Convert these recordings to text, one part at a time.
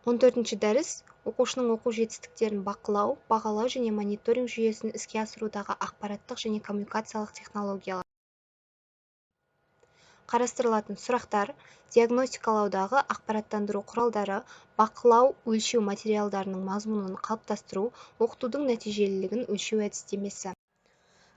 14-ші дәріс. Оқушының оқу жетістіктерін бақылау, бағалау және мониторинг жүйесін іске асырудағы ақпараттық және коммуникациялық технологиялар. Қарастырылатын сұрақтар: диагностикалаудағы ақпараттандыру құралдары, бақылау өлшеу материалдарының мазмұнын қалыптастыру, оқытудың нәтижелілігін өлшеу әдістемесі.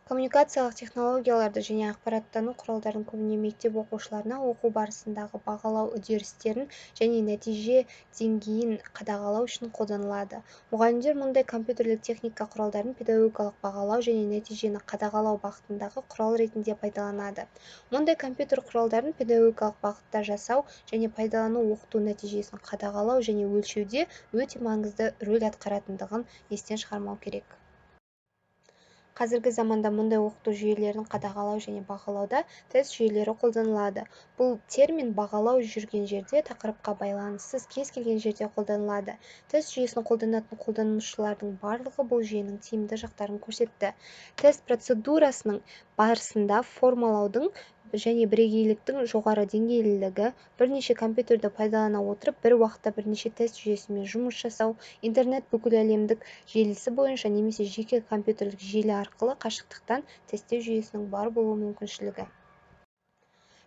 Коммуникациялық технологияларды және ақпараттану құралдарын көбіне мектеп оқушыларына оқу барысындағы бағалау үдерістерін және нәтиже деңгейін қадағалау үшін қолданылады. Мұғалімдер мұндай компьютерлік техника құралдарын педагогикалық бағалау және нәтижені қадағалау бағытындағы құрал ретінде пайдаланады. Мұндай компьютер құралдарын педагогикалық бағытта жасау және пайдалану оқыту нәтижесін қадағалау және өлшеуде өте маңызды рөл атқаратындығын естен шығармау керек. Қазіргі заманда мұндай оқыту жүйелерін қадағалау және бағалауда тест жүйелері қолданылады. Бұл термин бағалау жүрген жерде, тақырыпқа байланыссыз кез келген жерде қолданылады. Тест жүйесін қолданатын қолданушылардың барлығы бұл жүйенің тиімді жақтарын көрсетті. Тест процедурасының барысында формалаудың және бірегейліктің жоғары деңгейлілігі, бірнеше компьютерді пайдалана отырып бір уақытта бірнеше тест жүйесімен жұмыс жасау, интернет бүкіләлемдік желісі бойынша немесе жеке компьютерлік желі арқылы қашықтықтан тесттеу жүйесінің бар болу мүмкіншілігі.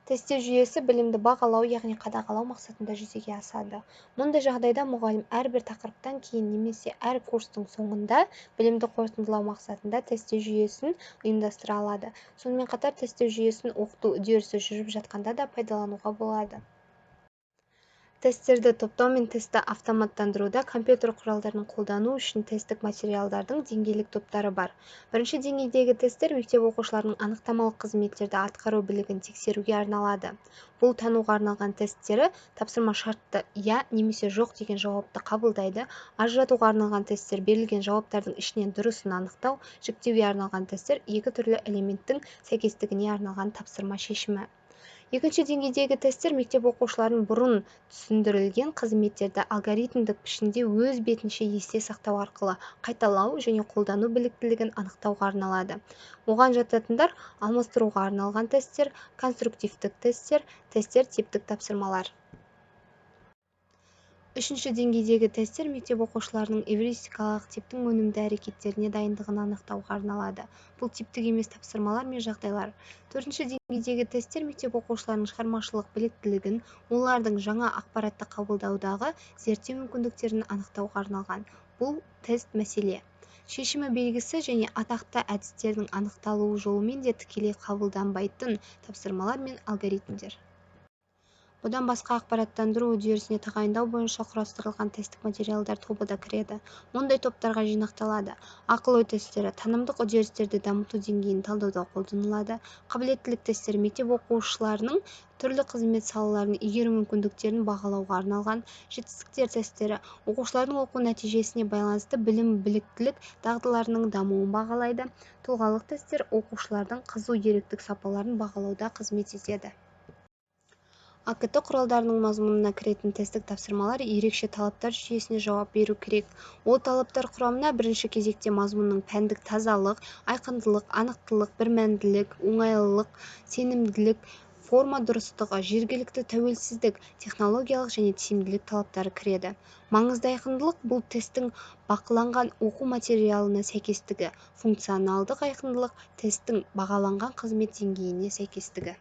Тесттеу жүйесі білімді бағалау, яғни қадағалау мақсатында жүзеге асады. Мұндай жағдайда мұғалім әрбір тақырыптан кейін немесе әр курстың соңында білімді қорытындылау мақсатында тесттеу жүйесін ұйымдастыра алады. Сонымен қатар тесттеу жүйесін оқыту үдерісі жүріп жатқанда да пайдалануға болады. Тесттерді топтау мен тестті автоматтандыруда компьютер құралдарын қолдану үшін тесттік материалдардың деңгейлік топтары бар. Бірінші деңгейдегі тесттер мектеп оқушыларының анықтамалық қызметтерді атқару білігін тексеруге арналады. Бұл тануға арналған тесттері тапсырма шартты «иә» немесе «жоқ» деген жауапты қабылдайды, ажыратуға арналған тесттер берілген жауаптардың ішінен дұрысын анықтау, жіктеуге арналған тесттер екі түрлі элементтің сәйкестігіне арналған тапсырма шешімі. Екінші деңгейдегі тесттер мектеп оқушыларын бұрын түсіндірілген қызметтерді алгоритмдік пішінде өз бетінше есте сақтау арқылы қайталау және қолдану біліктілігін анықтауға арналады. Оған жататындар: алмастыруға арналған тесттер, конструктивтік тесттер, тесттер типтік тапсырмалар. Үшінші деңгейдегі тесттер мектеп оқушыларының эвристикалық типтің өнімді әрекеттеріне дайындығын анықтауға арналады. Бұл типтік емес тапсырмалар мен жағдайлар. Төртінші деңгейдегі тесттер мектеп оқушыларының шығармашылық біліктілігін, олардың жаңа ақпаратты қабылдаудағы зерттеу мүмкіндіктерін анықтауға арналған. Бұл тест мәселе шешімі белгісі және атақты әдістердің анықталуы жолымен де тікелей қабылданбайтын тапсырмалар мен алгоритмдер. Бұдан басқа ақпараттандыру үдерісіне тағайындау бойынша құрастырылған тесттік материалдар тобы да кіреді. Мұндай топтарға жинақталады: ақыл-ой тесттері танымдық үдерістерді дамыту деңгейін талдауда қолданылады, қабілеттілік тесттері мектеп оқушыларының түрлі қызмет салаларын игеру мүмкіндіктерін бағалауға арналған, жетістіктер тесттері оқушылардың оқу нәтижесіне байланысты білім, біліктілік дағдыларының дамуын бағалайды, тұлғалық тесттер оқушылардың қызу еріктік сапаларын бағалауда қызмет етеді. АКТ құралдарының мазмұнына кіретін тесттік тапсырмалар ерекше талаптар жүйесіне жауап беру керек. Ол талаптар құрамына бірінші кезекте мазмұнның пәндік тазалық, айқындылық, анықтылық, бірмәнділік, оңайлылық, сенімділік, форма дұрыстығы, жергілікті тәуелсіздік, технологиялық және тиімділік талаптары кіреді. Маңызды айқындылық бұл тесттің бақыланған оқу материалына сәйкестігі, функционалдық айқындылық тесттің бағаланған қызмет деңгейіне сәйкестігі.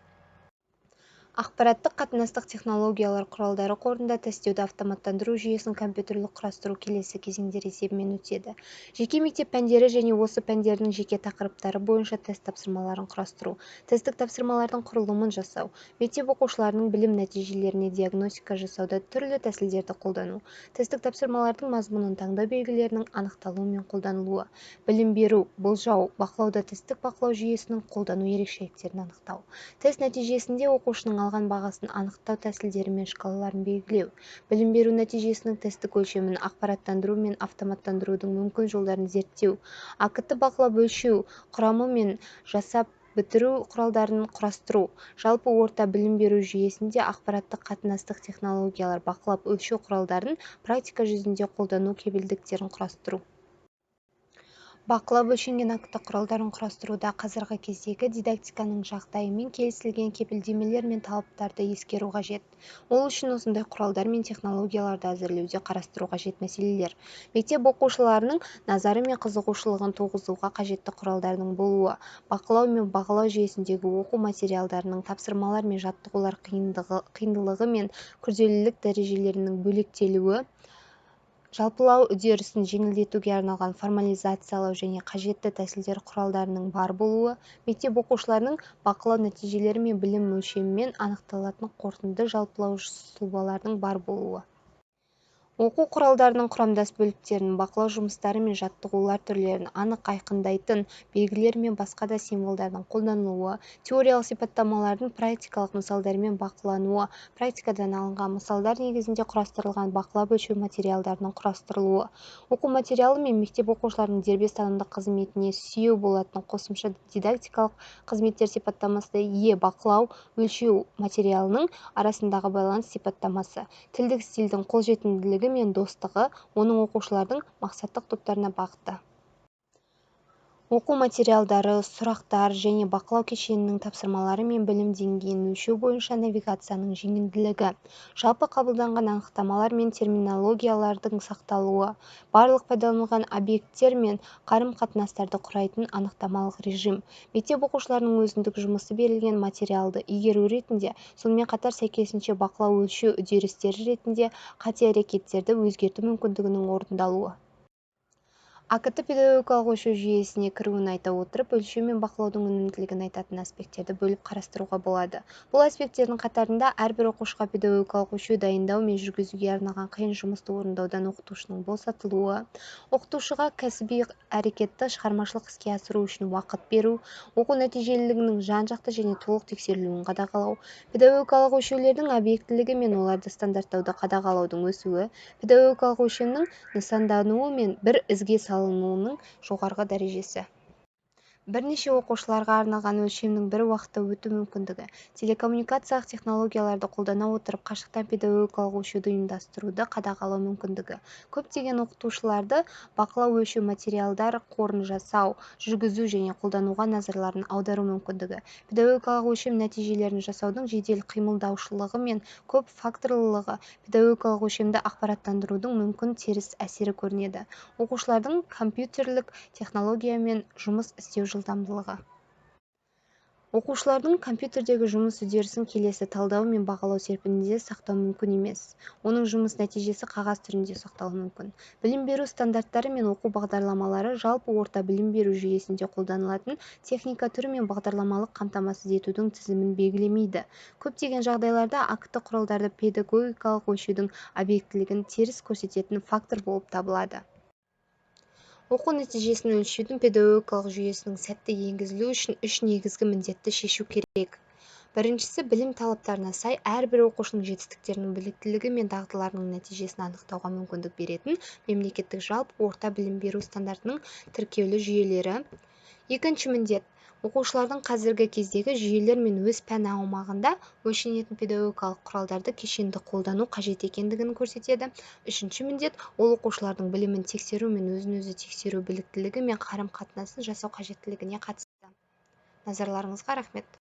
Ақпараттық-қатынастық технологиялар құралдары қорында тесттеуді автоматтандыру жүйесін компьютерлік құрастыру келесі кезеңдер есебімен өтеді: жеке мектеп пәндері және осы пәндердің жеке тақырыптары бойынша тест тапсырмаларын құрастыру, тесттік тапсырмалардың құрылымын жасау, мектеп оқушыларының білім нәтижелеріне диагностика жасауда түрлі тәсілдерді қолдану, тесттік тапсырмалардың мазмұнын таңдау белгілерінің анықталуы мен қолданылуы, білім беру, болжау, бақылауда тесттік бақылау жүйесінің қолдану ерекшеліктерін анықтау, тест нәтижесінде оқушының алған бағасын анықтау тәсілдері мен шкалаларын белгілеу, білім беру нәтижесінің тесттік өлшемін ақпараттандыру мен автоматтандырудың мүмкін жолдарын зерттеу, АКТ бақылап өлшеу құрамы мен жасап бітіру құралдарын құрастыру, жалпы орта білім беру жүйесінде ақпараттық-қатынастық технологиялар бақылап өлшеу құралдарын практика жүзінде қолдану кепілдіктерін құрастыру. Бақылап өлшенген АКТ құралдарын құрастыруда қазіргі кездегі дидактиканың жағдайымен келісілген кепілдемелер мен талаптарды ескеру қажет. Ол үшін осындай құралдар мен технологияларды әзірлеуде қарастыру қажет мәселелер: мектеп оқушыларының назары мен қызығушылығын туғызуға қажетті құралдардың болуы, бақылау мен бағалау жүйесіндегі оқу материалдарының, тапсырмалар мен жаттығулар қиындылығы мен күрделілік дәрежелерінің бөлектелуі, жалпылау үдерісін жеңілдетуге арналған формализациялау және қажетті тәсілдер құралдарының бар болуы, мектеп оқушыларының бақылау нәтижелері мен білім өлшемімен анықталатын қорытынды жалпылауыш сұлбалардың бар болуы. Оқу құралдарының құрамдас бөліктерін, бақылау жұмыстары мен жаттығулар түрлерін анық айқындайтын белгілер мен басқа да символдардың қолданылуы, теориялық сипаттамалардың практикалық мысалдармен бақылануы, практикадан алынған мысалдар негізінде құрастырылған бақылап-өлшеу материалдарының құрастырылуы, оқу материалы мен мектеп оқушыларының дербес танымдық қызметіне сүйеу болатын қосымша дидактикалық қызметтер сипаттамасы, бақылау-өлшеу материалының арасындағы байланыс сипаттамасы, тілдік стильдің қолжетімділігі мен достығы, оның оқушылардың мақсаттық топтарына бағыты. Оқу материалдары, сұрақтар және бақылау кешенінің тапсырмалары мен білім деңгейін өлшеу бойынша навигацияның жеңілдігі, жалпы қабылданған анықтамалар мен терминологиялардың сақталуы, барлық пайдаланылған объекттер мен қарым-қатынастарды құрайтын анықтамалық режим, мектеп оқушыларының өзіндік жұмысы берілген материалды игеру ретінде, сонымен қатар сәйкесінше бақылау-өлшеу үдерістері ретінде қате әрекеттерді өзгерту мүмкіндігінің орындалуы. АКТ педагогикалық өлшеу жүйесіне кіруін айта отырып, өлшеу мен бақылаудың өнімділігін айтатын аспекттерді бөліп қарастыруға болады. Бұл аспекттердің қатарында әрбір оқушыға педагогикалық өлшеу дайындау мен жүргізуге арналған қиын жұмысты орындаудан оқытушының босатылуы, оқытушыға кәсіби әрекетті шығармашылық іске асыру үшін уақыт беру, оқу нәтижелілігінің жан-жақты және толық тексерілуін қадағалау, педагогикалық өлшеулердің объектілігі мен оларды стандарттауды қадағалаудың өсуі, педагогикалық өлшемнің нысандануы мен бір ізге салынуының жоғарғы дәрежесі. Бірнеше оқушыларға арналған өлшемнің бір уақытта өту мүмкіндігі, телекоммуникациялық технологияларды қолдана отырып қашықтан педагогикалық өлшеуді ұйымдастыруды қадағалау мүмкіндігі, көптеген оқытушыларды бақылау-өлшеу материалдар қорын жасау, жүргізу және қолдануға назарларын аудару мүмкіндігі, педагогикалық өлшем нәтижелерін жасаудың жедел қимылдаушылығы мен көп факторлылығы, педагогикалық өлшемді ақпараттандырудың мүмкін теріс әсері көрінеді, оқушылардың компьютерлік технологиямен жұмыс істеу жылдамдылығы. Оқушылардың компьютердегі жұмыс үдерісін келесі талдау мен бағалау серпінінде сақтау мүмкін емес. Оның жұмыс нәтижесі қағаз түрінде сақталуы мүмкін. Білім беру стандарттары мен оқу бағдарламалары жалпы орта білім беру жүйесінде қолданылатын техника түрі мен бағдарламалық қамтамасыз етудің тізімін белгілемейді. Көптеген жағдайларда АКТ құралдары педагогикалық өлшеудің объектілігін теріс көрсететін фактор болып табылады. Оқу нәтижесін өлшеудің педагогикалық жүйесінің сәтті енгізілуі үшін үш негізгі міндетті шешу керек. Біріншісі, білім талаптарына сай әрбір оқушының жетістіктерінің біліктілігі мен дағдыларының нәтижесін анықтауға мүмкіндік беретін мемлекеттік жалпы орта білім беру стандартының тіркеулі жүйелері. Екінші міндет, оқушылардың қазіргі кездегі жүйелер мен өз пәні аумағында өлшенетін педагогикалық құралдарды кешенді қолдану қажет екендігін көрсетеді. Үшінші міндет, ол оқушылардың білімін тексеру мен өзін-өзі тексеру біліктілігі мен қарым-қатынасын жасау қажеттілігіне қатысты. Назарларыңызға рахмет.